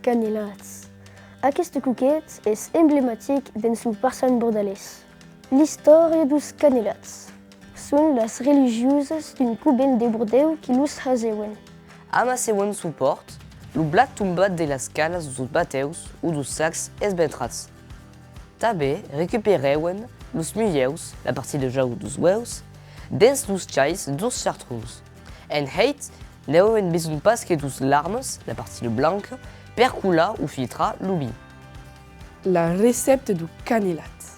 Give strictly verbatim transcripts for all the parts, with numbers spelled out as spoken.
Canelats. Aqueste coquet es emblematic dens lo parçan bordalés. L'istòria deus Canelats. Son las religiosas d'un covent de Bordèu qui los hasèvan. Amassèvan suu pòrt lo blat tombat de las calas deus batèus o deus sacs esventrats. Tanben recuperèvan los mulhèus, la partida jauna deus uèus, dens los chais deus chartrons. En hèit, n'avèvan besonh pas que deus larmas, la partida blanca, per colar o filtrar lo vin. La recèpta deu canelat.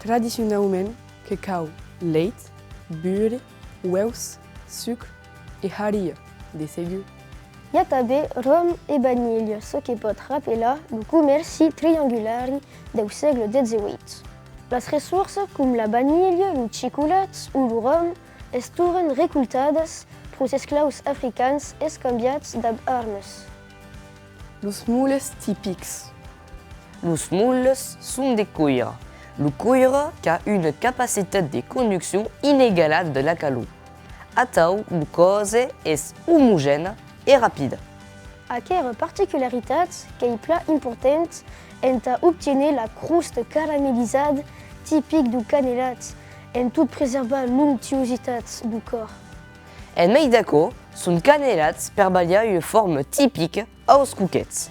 Tradicionaument, que cau lèit, burre, uèus, sucre e haria, de segur. I a tanben rom e vanilha, çò que pòt rapelar lo comèrci triangulari deu sègle dètz-e-uèit. Las ressorsas com la vanilha, lo chicolat o lo rom estouren recoltadas preus esclaus africans escambiats dab armas. Los molhs tipics. Los molhs son de coire. Lo coire qu'a una capacitat de conduccion inegalada de la calor. Atau, lo còser es omogène e rapide. Aquera particularitat qu'ei plan important entà obténer la crosta caramelizada tipic deu canelat, en tot preservar l'onctuositat deu còr. En mei d'aquò, son canelats per balhar ua forma tipica aus coquets.